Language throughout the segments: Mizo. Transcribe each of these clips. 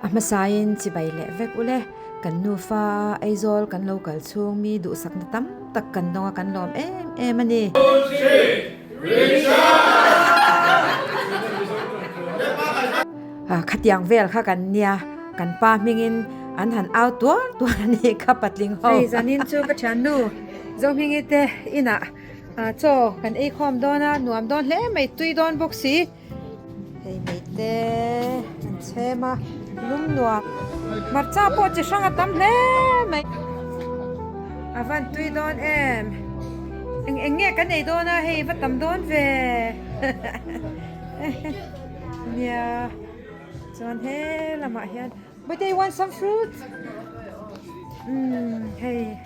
A hmasain chibai leh vek ule, kan nufa Aizawl kan lo kal chhung mi duhsakna tam tak kan dawng a kan lawm em em a ni. Khatiang vel kha kan nia, kan pa hmingin an han au tuar tuar a nih kha patling ho. Hei zanin chu ka thiannu Zohmingi te inah chaw kan ei khawm dawn a, nuam dawn hle mai, tui dawn bawk si. Hei meite an chhem a, lum nuam. Hmarcha pawh chi hrang a tam hle mai. A van tui dawn em? Eng eng nge kan ei dawn a, hei va tam dawn ve. Nia, chuan he lamah hian But they want some fruit. Umm hei.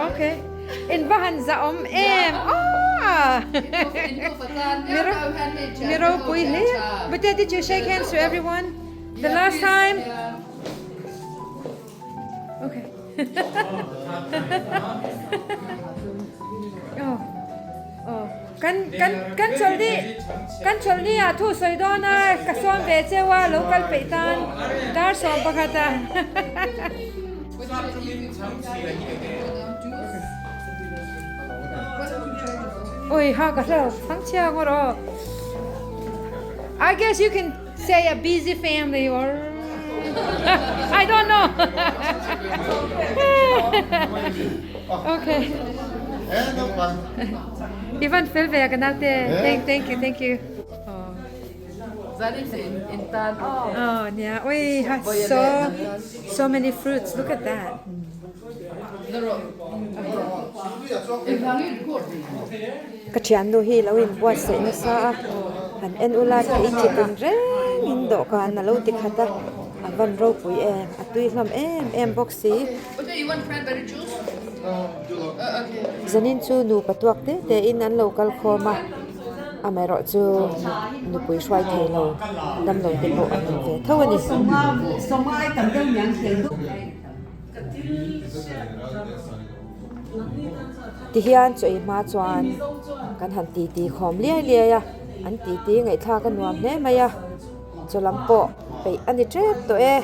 Okay. In va han za awm em. Ah! Miro Miro pui hle. But did you shake hands to everyone the last time? Okay. oh. Oh. Kan kan kan chawlhni kan chawlhni ah thu sawi dawn a ka sawm ve cheu a lo kal peih tan dar 11 ah. Oi ha ka hlau chhangchhia ngawt aw. I guess you can Say a busy family or I don't know. okay. Ivan fel ve ka naute. Thank thank you thank you. Oh. Oh, yeah. Oi, so so many fruits. Look at that. Ka thiannu hi lo inbuatsaih nasa a, han en ula thei chi tin reng in dawhkan a lo ti khat a, a van ropui em, a tui hlawm em em bawk si. Zanin chu nupa tuak te te in an lo kal khawm a, amaherawh chu nupui hruai thei lo damlo te pawh an awm ve tho a ni. Tihian chaw ei hma chuan kan han titi khawm liai liai a, an titi ngaihthlak a nuam hle mai a, chaw lam pawh peih a ni tep tawh e.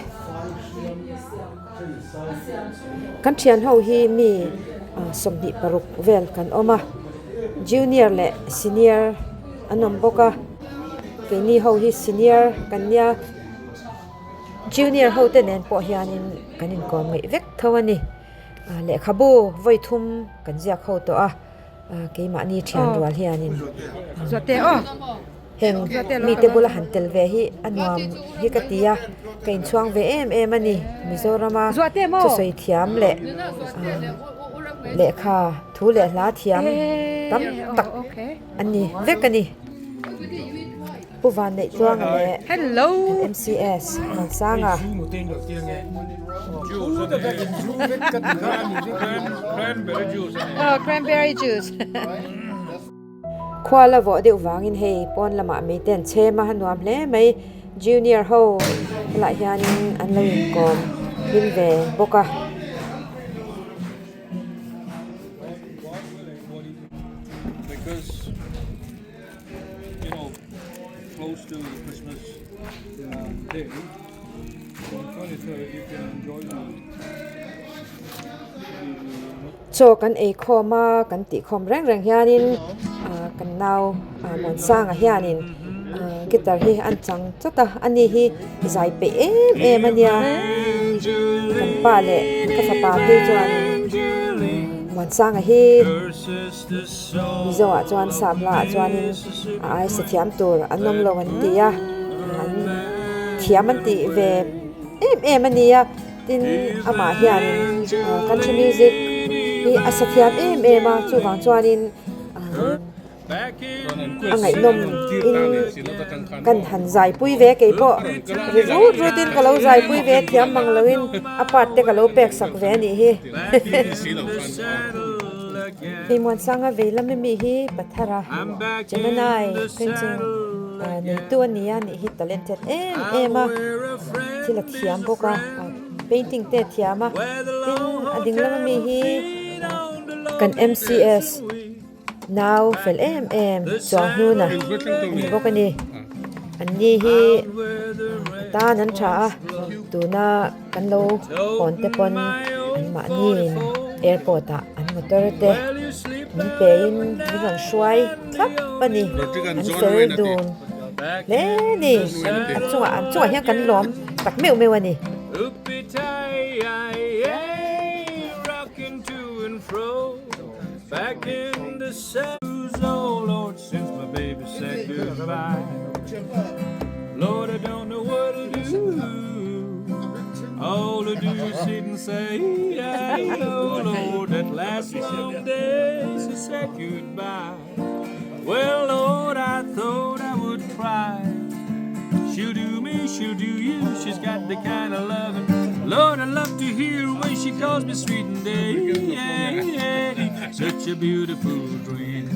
Kan thian ho hi mi 26 vel kan awm a, junior leh senior an awm bawk a, keini ho hi senior kan nia. Junior ho te nen pawh hianin kan inkawm ngeih vek tho a ni. Lehkhabu vawi thum kan ziak ho tawh a, keimahni thian rual hianin heng mite bula han tel ve hi a nuam hi ka ti a, ka inchhuang ve em em a ni. Mizorama thusawi thiam leh lehkha thu leh hla thiam tam tak an ni vek a ni. Pu Vanneih Tluanga leh MCS Muansanga. Khua la vawh deuh vangin hei pawn lamah mite an chhem a, a nuam hle mai. Junior ho helaiah hianin an lo inkawm hlim ve bawk a. Chaw kan ei khawm a kan tih khawm reng reng hianin ah kan nau ah Muansanga hianin ah guitar hi an chang chawt a ani hi zai peih em em a nia kan pa leh ka fapa phei chuanin Muansanga hi. Mizo ah chuan sap la ah chuanin a aisa thiam tur an awm lo an ti a an thiam an tih ve em em a nia tin amah hianin country music hi a sa thiam em em a chuvang chuanin ah a ngaihnawm in kan han zai pui ve keipawh ri rut rut in ka lo zai pui ve thiam mang lo in a part te ka lo pek sak ve a nih hi. Hei Muansanga vei lam ami hi Pathara Gemini painting neitu a ni a nih hi talented em em a thil a thiam bawk a painting te a thiam a tin a ding lam ami hi kan MCS nau fel em em chuang hnuna a ni bawk a ni. An ni hi ka tan an tha a, tuna kan lo hawn te pawn an mahniin airport ah an motor te min pein min rawn hruai thlap a ni. An fel dun hle a ni. A chungah an chungah hian kan lawm tak meuh meuh a ni. Since my baby said goodbye Lord I don't know what to do All to do is sit and say Oh Lord that last long day she said goodbye Well Lord I thought I would cry She'll do me, she'll do you She's got the kind of loving Lord I love to hear when she calls me sweet and day Such a beautiful dream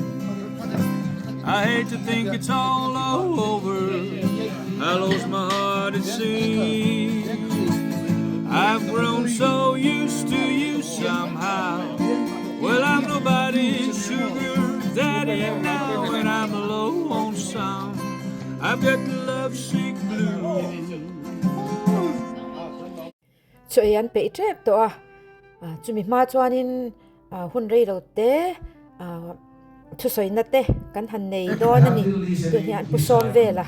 I hate to think it's all over I lost my heart it seems I've grown so used to you somehow Well I'm nobody's sugar daddy now And I'm low on some I've got the lovesick blues Chaw ei an peih tep tawh a, chumi hma chuanin hun rei lo te thusawina te kan han nei dawn a ni. Tun hian pu sawm vela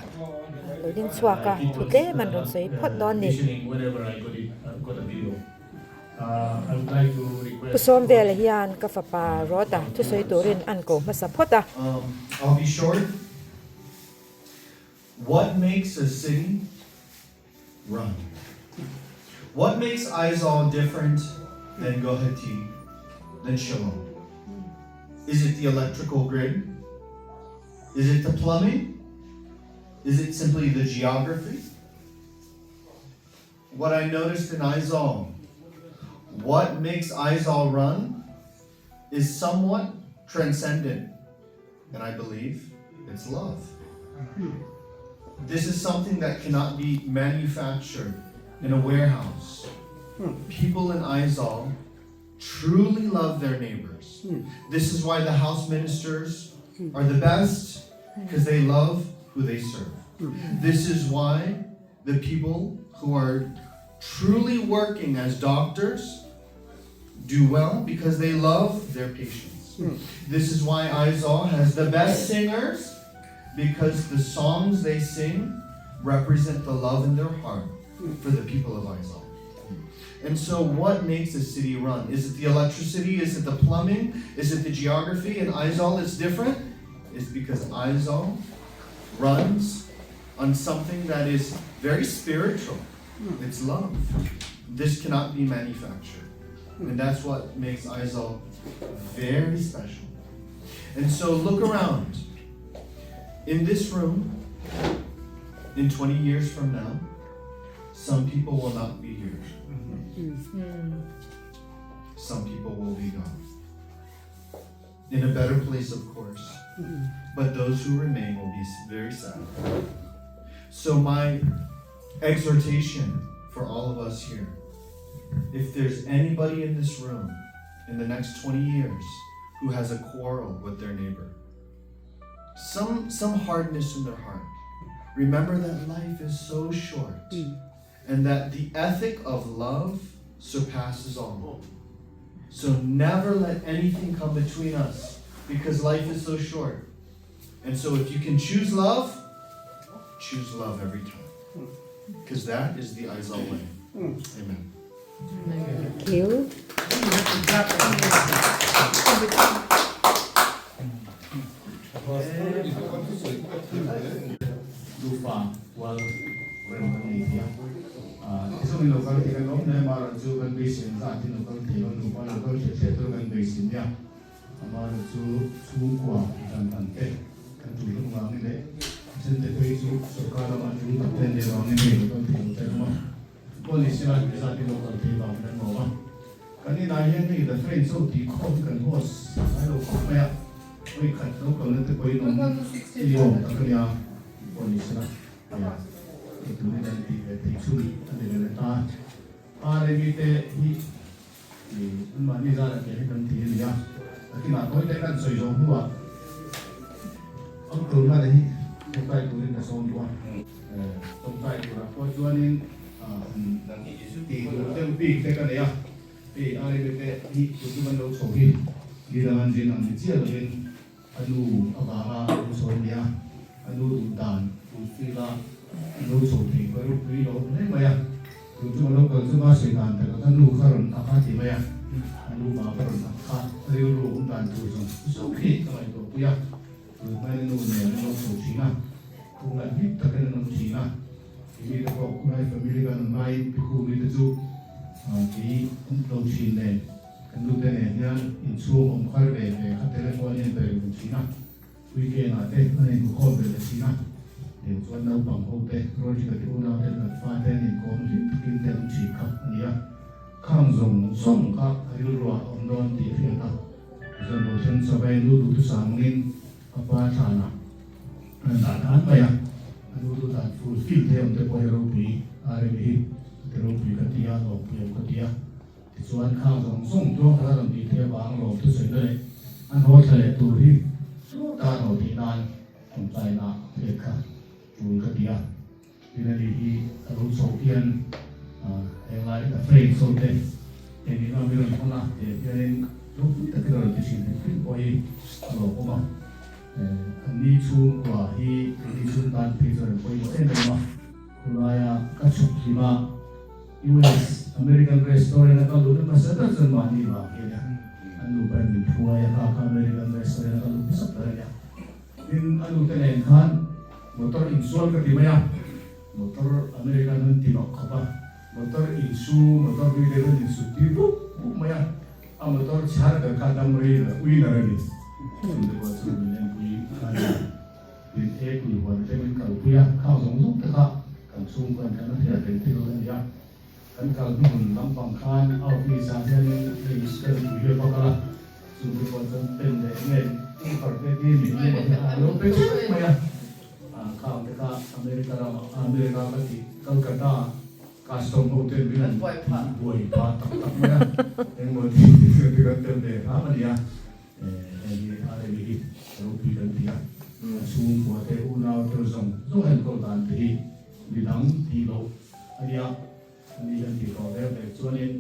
lo ding chhuak a, thu tlem an rawn sawi phawt dawn a ni. Pu sawm vela hian ka fapa Rawta thusawi turin an ko hmasa phawt a. What makes a city run? What makes Aizawl different than Guwahati, than Shillong? Is it the electrical grid? Is it the plumbing? Is it simply the geography? What I noticed in Aizawl, what makes Aizawl run is somewhat transcendent, and I believe it's love. This is something that cannot be manufactured in a warehouse. People in Aizawl truly love their neighbors. This is why the house ministers are the best, because they love who they serve. This is why the people who are truly working as doctors do well because they love their patients. This is why Aizawl has the best singers because the songs they sing represent the love in their heart for the people of Aizawl. And so what makes a city run? Is it the electricity? Is it the plumbing? Is it the geography? And Aizawl is different? It's because Aizawl runs on something that is very spiritual. It's love. This cannot be manufactured. And that's what makes Aizawl very special. And so look around. In this room, in 20 years from now, some people will not be here. Some people will be gone. In a better place, of course. But those who remain will be very sad. So my exhortation for all of us here, if there's anybody in this room in the next 20 years who has a quarrel with their neighbor, some, some hardness in their heart, remember that life is so short and that the ethic of love surpasses all. So never let anything come between us because life is so short. And so if you can choose love, choose love every time. Because that is the Aizawl way. Amen. Thank you. Nufa kual rem kan nei thei a, tichuan lo kal thei kan awm hle amaherawh chu kan beisei ang zat hi lo kal thei lo nupa lo kal hriat hriat tur kan beisei nia amaherawh chu chhungkua dan dan te kan tul hlawm vangin leh a then te phei chu sorkar lama tul tak te an nei vangin hei lo kal thei lo te an awm a. Pawh ni sela mi zat hi lo kal thei vang kan awm a, kan inah hian hei The Friends ho tih khawm hi kan host ngai lo khawp mai a, vawi khat lo kalna te pawhin awm i awm tak a nia, pawh ni sela hei hei tun hi kan tih ve theih chhun a ni ve leh ta. Pa leh mite hi i anmahni zara ke hi kan ti a ni a, nakinah tawi te kan sawi zawh hnuah Uncle Mala hi. Tawngtai turin ka sawm duh a. Tawngtai turah pawh chuanin tih duh deuh bik te ka nei a. Hei Areme te hi tun chu kan lo chho hi mi dang an zin ang ni chiah lovin a nu avanga a lo chho a nia. A nu duh dan fulfill a a lo chho thei pawh ropui lo hle mai a. Tun chu ka lo kal chu a sawi dan tak a ka nu kha rawn ak a ti mai a. A nu pa ka rawn ak kha rilru awm dan tur zawng zawng khi ka ngaihtuah pui a. Tun hmain a nu nen an lo chho thin a, khunglai hlim takin an awm thin a. Mite pawh khulai family kan awm laiin pi khu mite chu kei an lo thin nen kan nute nen hian inchhung awm khar ve ve kha telephone hian pe reng thin a, weekend ah te an inhmukhawm ve leh thin a. Tiang chuan naupang ho te, Rodrick-a te unau te kan fate an inkawm hlim takin te an awm thin kha a ni a. Khang zawng zawng kha a rilruah a awm dawn tih a hriat a. Zan lo thleng chawei nu duhtu sangin a pa thlanah an dah dan mai a, a nu duh dan fulfill thei awm te pawh hi ropui a rem hi a ti ropui ka ti a, lawmpui awm ka ti a. Tichuan khang zawng zawng tluang kha rawn tih theih avang lawmthu sawi na leh an haw thla leh tur hi tluang taka an haw theih nan tawngtaina pek kha tul ka ti a. Tin ani hi a lo chhoh hian henglai ka friends ho te eng eng a mi rawn hawn a tih hianin ropui takin a rawn ti thin hrim hrim pawh hi a lawmawm a. An ni chhungkua hi keini chhung tan phei chuan an pawimawh em em a. Khulaia ka chhuk hlim a US American restaurant a ka lut hmasa ber chuan mahni vang hi a nia. An nupa in min phuai a kha kha American restaurant a ka lut hmasa ber a nia. Tin, a nute nen khan motor insual ka ti mai a, motor American an ti mak khawp a, motor insu, motor hlui deuh an insut tir bup bup mai a, a motor chhar ber kha dam rei lo, winner a ni. Chungte pawh chu min enpui a ni. Tin, e kui huan te min kalpui a, khang zawng zawng te kha kan chhungkaw in kan la hriat reng thil a ni a. Kan kal hnuhun lampang khan a office ah hianin hei ka nupui hi a va kal a, chu mi pawh chuan pen leh nge paper te hi min emaw hi a lo pe teuh mai a, khang te kha America ramah America ka tih Calcutta custom ho ten min an buai phah tak tak mai a, engmaw tih te kan tel ve hram a nia, hei hi RME hi ropui kan ti a, a chhungkua te unau te zawng zawng enkawl dan te hi midang tih loh A nia, a ni an tih tawh reng reng chuanin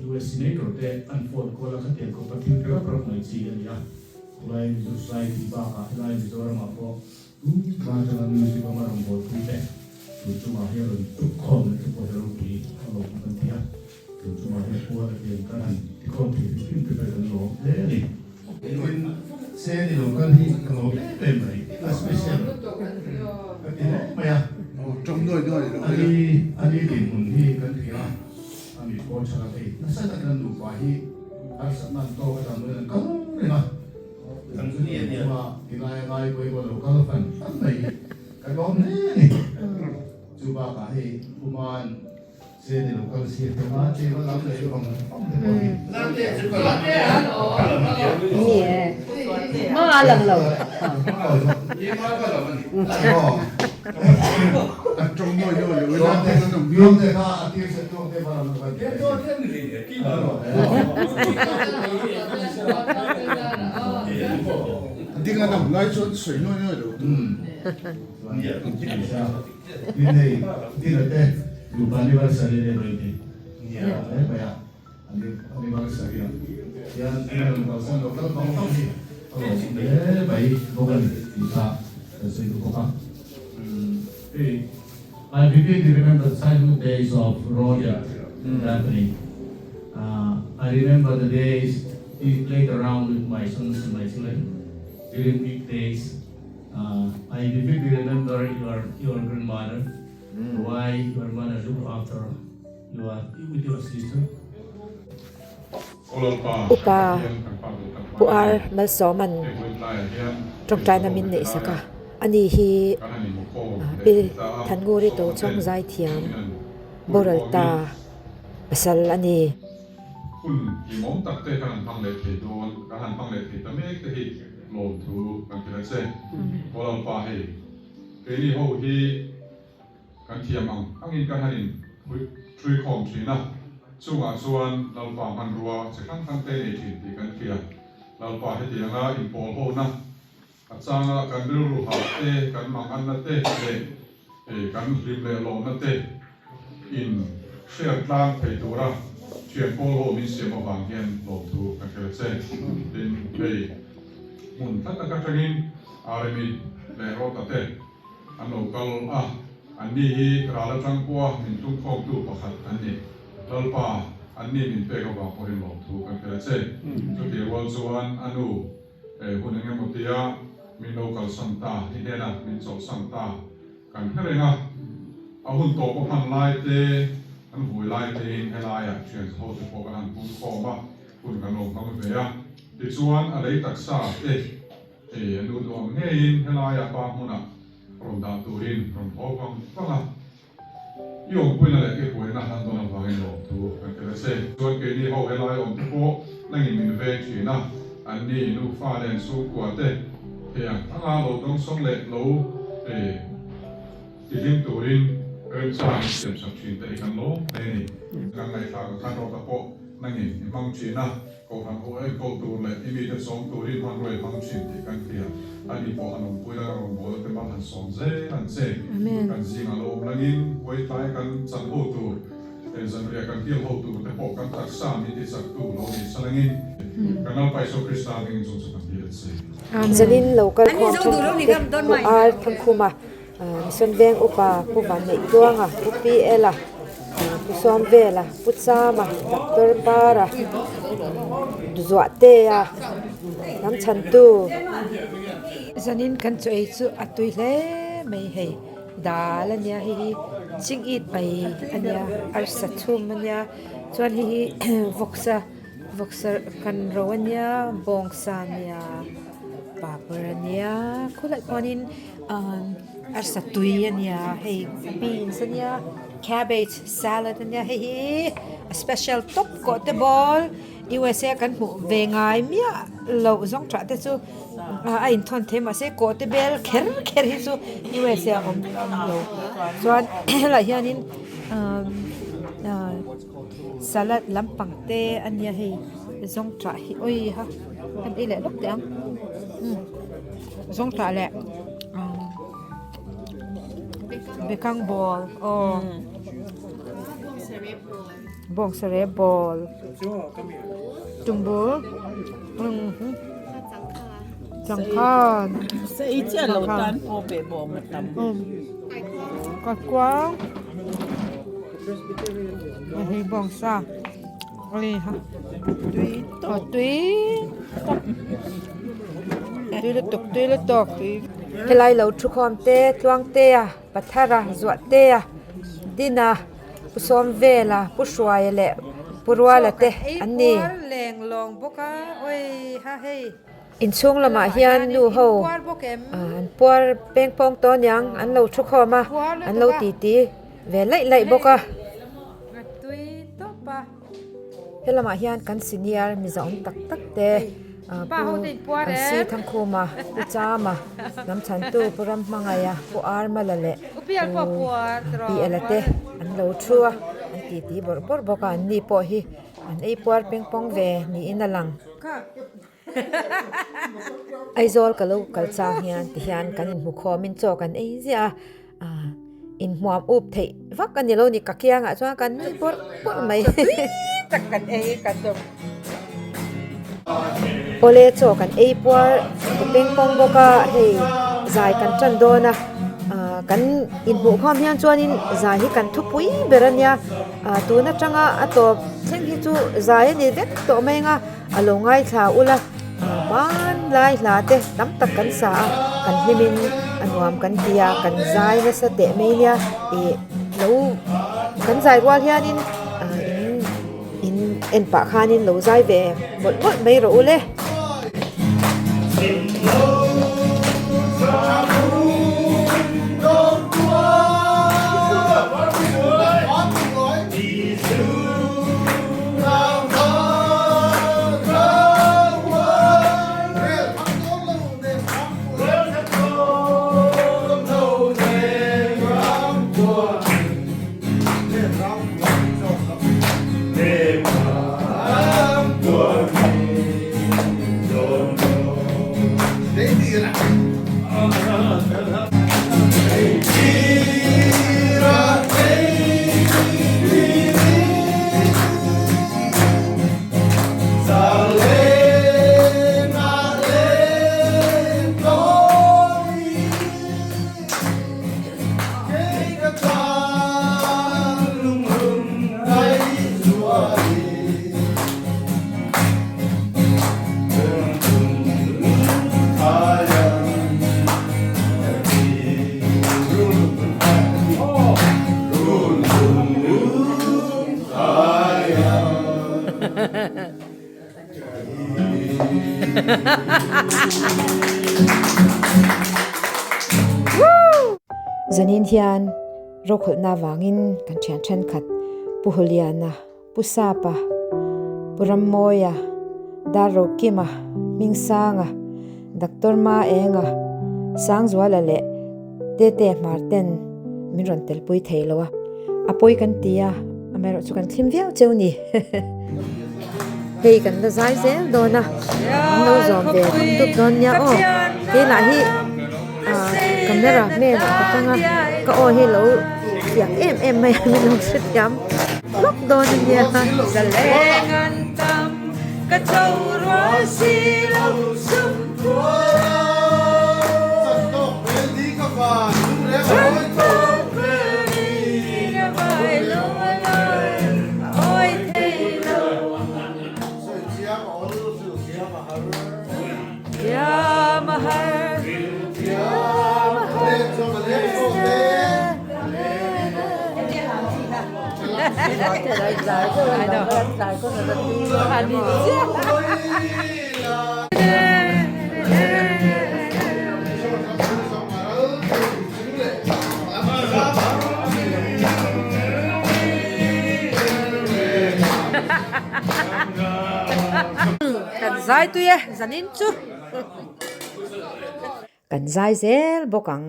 US Senator te an phone call a khatiang khawpa thil pe rap rap mai chi a ni a. Khulai Mizo Society bakah helai Mizoramah pawh tu atanga music lama rawn bawlpui te tun chungah hian rawn tuk khawm leh te pawh hi ropui a lawm kan ti a. Tun chungah hian puan a pian kan han tikhawm thei hrim hrim te pawh hi kan lawm hle a ni. Engin se ni lo kal hi ka lawm em em mai, a special ka ti hle mai a. Ani ani dinhmun hi kan thei a, a mi pawh tha la thei nasa takin an nupa hi harsatna an tawk atang pawn an kal reng a, kan chunga tilai a ngai pawimawh lo kal fan fan mai hi kan lawm hle a ni. Chu bakah hei Uma'n Se ni lo kal si te ma che ma lam leh bang bang te pawh hi. Ni e. Ma a lang lo. Din hei din a te nupa anniversary ania rawn ti hle mai a anniversary ah hian a rawn kalsan lo kal vang vang hi a lawm hle mai bawk a ni tih kha kan sawi duh bawk a. Hei I vividly remember the childhood days of Roger Anthony. I remember the days he played around with my sons and my children during weekdays. I vividly remember your your grandmother, why your mother look after your with your sister. Upa Pu Ar Malsawman tawngtaina min neih sak a, ani hi Pi Thannguri Tochhawng zaithiam boral ta pasal a ni. Hun hlimawm tak te kan han hmang leh thei dawn, kan han hmang leh thei ta mek te hi lawmthu kan hrilh a che. Aw Lalpa hei, keini ho hi kan thiam ang angin kan han in thui khawm thin a, chungah chuan Lalpa hmanrua chi hrang hrang te nei thin tih kan hria. Lalpa hetianga inpawl hona. A changa kan rilru hah te, kan manganna te leh kan hlim leh lawmna te in share tlang thei tura thian pawl ho min siam avang hian lawmthu kan hre che. Tin, hei hmun hla tak atangin Aremi leh Rota te an lo kal a, anni hi ral atang pawha min tumkhawmtu pakhat an ni. Lalpa, anni min pek avang pawhin lawmthu kan hre che. Chutih rual chuan a nu Hun eng emaw tia min lo kalsan ta, i hnena min chawlhsan ta kan hre reng a. A hun tawp a hman lai te, an vui lai tein helaiah thian ho te pawh kan han pum khawm a, hun kan lo hmang ve a. Tichuan a lei taksa te a nu duh ang ngeiin helaiah pa hmunah rawn dah turin rawn haw vang vang a. I awmpuina leh i huaina han dawn avangin lawmthu kan tel a che. Chuan keini ho helai awm te pawh nangin min veng thin a, anni nufa nen chhungkua te thei ang anga lo dawngsawng leh lo ti hlim turin remchang in siamsak thin te hi kan lawm hle a ni. Kan ngaihthlak ang khan rawta pawh nangin i hmang thin a. Kohhran ho enkawl tur leh i mite chawm turin hmanrua i hmang thin tih kan hria. Ani pawh han awmpui la, rawngbawlna te mal han sawm zel ang che. Kan zingah lo awm langin huaitlai kan chan ho tur, zanriah kan kil ho tur te pawh kan taksa min ti chak tu lo ni sa langin kan Lalpa Isua Krista hmingin chung chu kan dil a che. Zanin lo kal khawm thenkhat te Pu Ar Thangkhuma, Mission Veng Upa Pu Vanneihtuanga, Pu PL-a, Pu Sawmvela, Pu Chama, Doctor Para, Duzuahtea, lam chhantu. Zanin kan chu ei chu a tui hle mai hei dal a nia hei hi chingit pai a nia arsa chhum a nia chuan hei hi vawksa vawksa kan ro a nia bawngsa a nia papar a nia khawlai pawhin. Arsa tui a nia hei beans a nia cabbage salad a nia hei hi a special tawp kawh te ball USA kan hmuh ve ngai miah loh zawng tah te chu a inthawn thei mahse kawh te bel kher kher hi chu USA a awm lo chuan helaiah hianin salad lampang te a nia hei zawng tah hi awi ha kan ei leh lawk teh ang. Zawngtah leh bekang ball aw bawngsareh ball tumbur changkhan kaikuang hei bawngsa tui tui lutuk tui lutuk helai lo thu khawm te tluang te a pathar a zuah te a din a pu sawm vel a pu hruaia leh pu ruala te an ni. Inchhung lamah hian nu ho an puar peng pawng tawh aniang an lo thu khawm a an lo titi ve laih laih bawk a. He lamah hian kan senior mizo awm tak tak te pu Ansi Thangkhuma pu Chama hnam chhantu pu Ramhmangaia pu Armala leh pu Piela te an lo thu a an titi bawrh bawrh bawk a an ni pawh hi an ei puar peng pawng ve niin a lang. Aizawl ka lo kal chang hian tihian kan inhmu khawmin chaw kan ei ziah a ah inhmuam up theih vak a ni lo ni ka kiangah chuan kan nui bawrh bawrh mai awle chaw kan ei puar ta peng pawng bawk a hei zai kan tan dawn a ah kan inhmuh khawm hian chuanin zai hi kan thupui ber a nia ah tun atanga a tawp thleng hi chu zai a ni vek tawh mai ang a. A lo ngaithla ula hmanlai hla te tam tak kan sa a kan hlimin a nuam kan ti a kan zai nasa teh mai nia ih lo kan zai rual hianin ah in in en pah khanin lo zai ve mawlh mawlh mai rawh ule. Zanin hian rokhawlhna vangin kan thian thenkhat Pu Huliana, Pu Sapa, Pu Rammawia, Dar Rokima, Hmingsanga, Doctor Maenga, Sangzuala leh Tete Hmar ten min rawn telpui thei lo a, a pawi kan ti a, amaherawh chu kan thlim viau cheu ni. Hei kan la zai zel dawn a, an lo zawm ve dup dup dawn nia aw. Keilah hi camera hmenah ka tang a, ka aw hi lo fiak em em mai a, min lo hrethiam hlawk dawn a nia. Kan zai tui e, zanin chu. Kan zai zel bawk ang.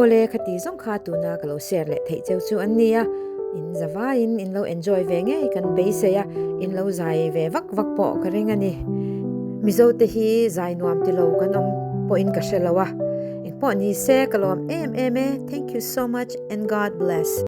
Awle khati zawng kha tuna ka lo share leh theih cheu chu an nia, in zavaiin in lo enjoy ve ngei kan beisei a, in lo zai ve vak vak pawh ka ring a ni. Mizo te hi zai nuam ti lo kan awm pawhin ka hre lo a, engpawh ni se ka lawm em em e, thank you so much and God bless.